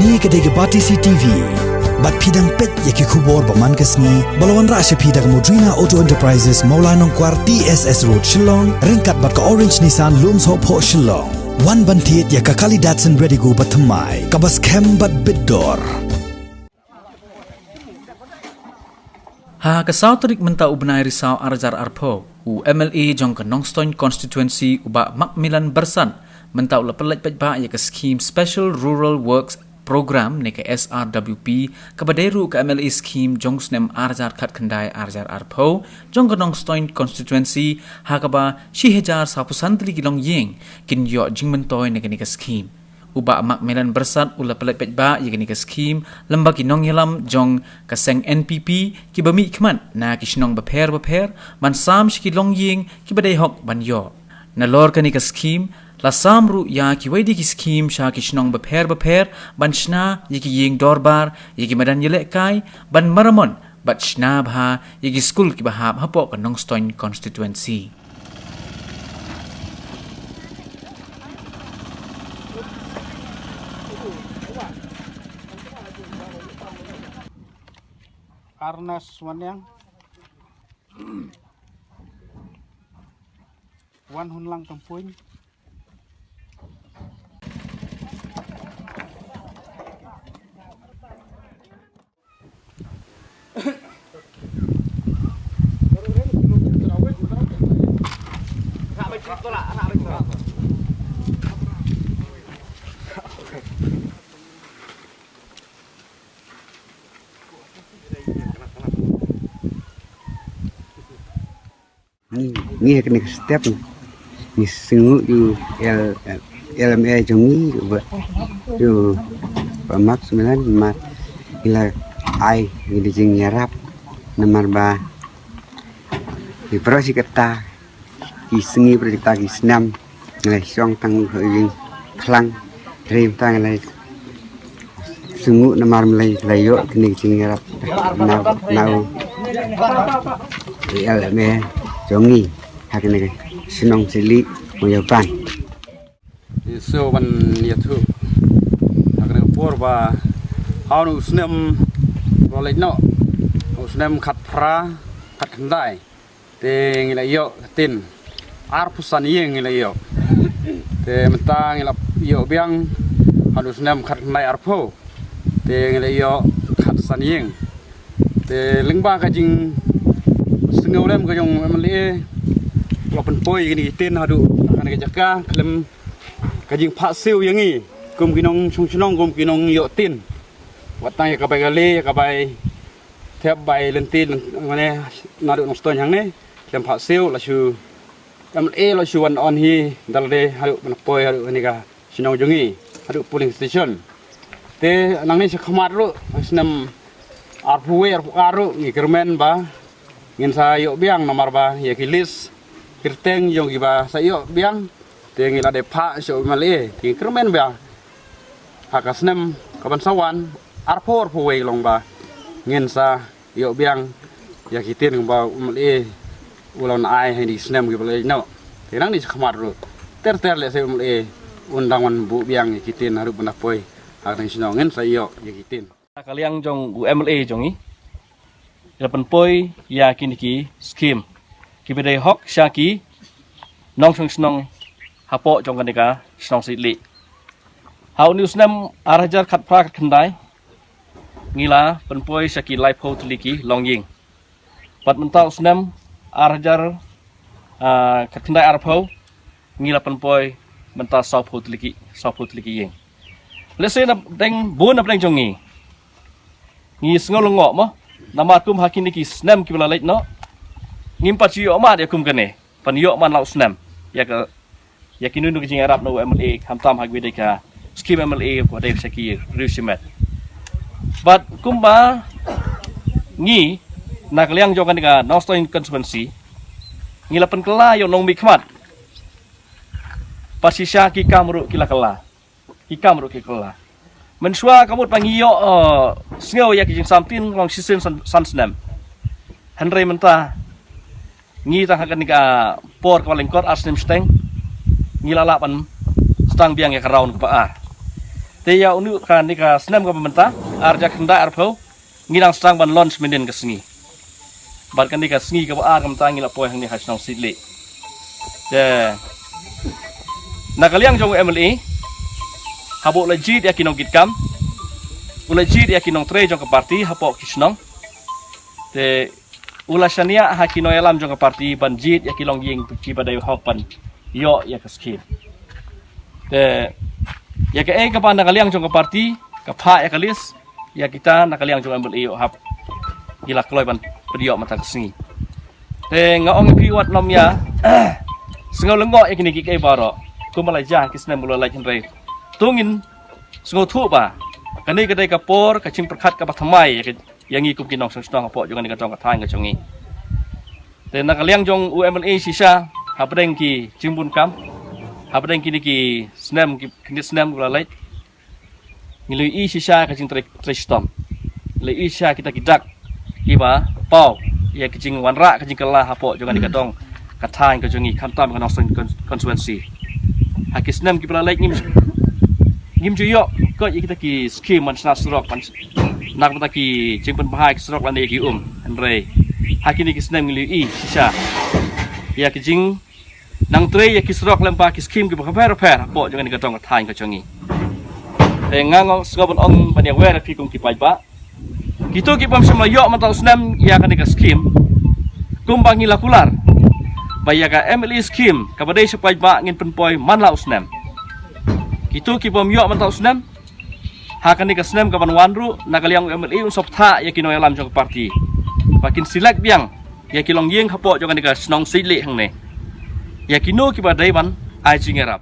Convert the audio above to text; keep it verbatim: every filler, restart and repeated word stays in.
Kane ka dei ka Batesi TV. Bad phi dang peit ïa ki khubor ba man ka sngi, ba la wanrah sha phi da ka Modrina Auto Enterprises, Mawlai Nongkwar, T S S Road, Shillong, ryngkat bad ka Orange Nissan, Lumsohphoh, Shillong. Wan ban thied ïa ka Kali Datsun Redigo ba thymmai, kaba skhem bad bit dor. Ha ka saw tarik mynta u bnai Risaw ar hajar arphew, u M L A jong ka Nongstoiñ Constituency u Bah Macmillan Byrsat mynta u la pynlait paidbah ïa ka skhim Special Rural Works Program ne ka S R W P, kaba dei ruh ka M L A skhim jong u snem ar hajar khatkhyndai ar hajar arphew jong ka Nongstoiñ Constituency, ha kaba shi hajar sawphew san tylli ki longïing kin ïoh jingmyntoi na kane ka skhim. U Bah Macmillan Byrsat u la pynlait paidbah ïa kane ka skhim lyngba ki nongïalam jong ka seng N P P kiba mihkhmat na ki shnong bapher bapher ban sam sha ki longïing kiba dei hok ban ïoh. Nalor kane ka skhim la sam ruh ïa kiwei de ki skhim sha ki shnong bapher bapher ban shna ïa ki ïing dorbar, ïa ki madan ïalehkai, ban maramot bad shna bha ïa ki skul kiba hap hapoh ka Nongstoiñ Constituency. Arnas Waniang. Wan Hunlang Tampuin. Ngi, ngi ha kane ka step ngi sngew ïa u L-, LMA jong ngi, ba, ïa u Bah Macmillan, namar ngi la ai ngi da jingïarap namar ba ki para shi katta ki sngi, para shi katta ki snem ngi la shong tang ha ïing khlang, hynrei mynta ngi la sngew namar mynlei la ïoh kine ki jingïarap na, na u LMA jong ngi ha kane ka shnong Sili Mojapan. Ngi shu ban ïathuh ha kane ka por ba ha une u snem ba la leit noh, u snem khatphra khatkhyndai, te ngi la ïoh ka tin arphew san ïing ngi la ïoh. Te mynta ngi la ïoh biang ha une u snem khatkhyndai arphew, te ngi la ïoh khatsan ïing. Te lyngba ka jingsngewlem ka jong u MLA, u la pynpoi kine ki tin haduh kane ka jaka khlem ka jingphah siew ïa ngi kum ki nongshong shnong, kum ki nongïoh tin. Wat tang ïa ka bai kali, ïa ka bai thep, bai lynti, lyn-, mane naduh Nongstoiñ hangne khlem phah siew, la shu MLA la shu wan on hi da lade haduh ban poi haduh kane ka shnong jong ngi, haduh polling station. Te nangne sha khmat ruh, snem arphew wei arphew ar ruh ngi kyrmen ba ngin sa ïoh biang namar ba ïa ki list kyrteng jong kiba sa ïoh biang te ngi la dep phah sha u MLA, te ngi kyrmen ba ha ka snem kaban sa wan, arphew arphew wei long ba ngin sa ïoh biang ïa ki tin ba u MLA u la wan ai ha kine ki snem kiba la leit noh. Te nangne sha khmat ruh ter ter lehse u MLA un dang wan buh biang ïa ki tin haduh ban da poi ha kane ka shnong, ngin sa ïoh ïa ki tin. Na ka liang jong u MLA jong ngi, la pynpoi ïa kine ki skhim kiba dei hok sha ki nongshong shnong hapoh jong kane ka shnong Sili. Ha une u snem ar hajar khatphra khatkhyndai ngi la pynpoi sha ki laiphew tylli ki longïing. Bad mynta u snem ar hajar, ah, khatkhyndai arphew ngi la pynpoi mynta sawphew tylli ki, sawphew tylli ki ïing. Lehse na pdeng, bun na pdeng jong ngi, ngi sngew lyngngoh mo, namar kum ha kine ki snem kiba la leit noh ngim pat shu ïoh mad ïa kum kane, ban ïoh man la u snem ïa ka, ïa kino kino ki jingïarap na u MLA, khamtam ha kiwei de ka skhim MLA ka dei sha ki riewshimet. Bad kumba ngi na ka liang jong kane ka Nongstoiñ constituency ngi la pynkylla ïa u nongmihkhmat, pat shisha ki kam ruh ki la kylla. Ki kam ruh ki kylla. Mynshuwa ka mut ba ngi ïoh, eh, sngew ïa ki jingsamtin long shisien san, san snem. Hynrei mynta ngi tang ha kane ka por kaba lyngkot, ar snem shiteng, ngi la lah ban sdang biang ïa ka round kaba ar. Te ïa une kane ka snem kaba mynta, ar hajar khyndai arphew, ngi dang sdang ban launch mynhynnin ka sngi. Bad kane ka sngi kaba ar ka mynta ngi la poi hangne ha shnong Sitlieh. Te na ka liang jong u M L A, haba u la jied ïa ki nongkitkam, u la jied ïa ki nongtrei jong ka party hapoh ki shnong. Te u la shaniah ha ki nongïalam jong ka party ban jied ïa ki longïing kiba dei hok ban ïoh ïa ka skhim. Te ïa kaei kaba na ka liang jong ka party ka phah ïa ka list, ïa kita na ka liang jong u M L A u hap, ngi la kloi ban pynïoh mynta ka sngi. Te nga ong ïa phi wat nym ïa sngew lyngngoh ïa kine kiei kiei baroh, kumba la jia ha ki snem ba la leit, hynrei to ngin sngewthuh ba kane ka dei ka por ka jingpyrkhat kaba thymmai ïa ka, ïa ngi kum ki nongshong shnong hapoh jong kane ka dong ka thaiñ ka jong ngi. Te na ka liang jong u M L A shisha, hapdeng ki jingbun kam, hapdeng kine ki snem, ki khyndiat snem ba la leit, ngi la ïohi shisha ka jingtrei, trei shitom. Ngi la ïohi shisha kita ki dak kiba paw ïa ka jingwanrah ka jingkylla hapoh jong kane ka dong ka thaiñ ka jong ngi, khamtam ka Nongstoiñ con-, constituency. Ha ki snem kiba la leit ngim, ngim ju ïoh koit ïa kita ki skhim ban shna surok, ban na ka bynta ki jingpynbha ki surok lane ïa ki um. Hynrei ha kine ki snem ngi la ïohi shisha ïa ki jingnangtrei ïa ki surok lem bad ki skhim kiba pher pher hapoh jong kane ka dong ka thaiñ ka jong ngi. Te nga sngew ban ong ban ïawer ïa phi kum ki paidbah, kito ki bym shym la ïoh mynta u snem ïa kane ka skhim, kumba ngi la kular ba ïa ka M L A skhim kaba dei sha paidbah ngin pynpoi man la u snem. Kito ki bym ïoh mynta u snem, ha kane ka snem kaban wan ruh, na ka liang u M L A un sa bthah ïa ki nongïalam jong ka party ba kin select biang ïa ki longïing hapoh jong kane ka shnong Sitlieh hangne, ïa kino kiba dei ban ai jingïarap.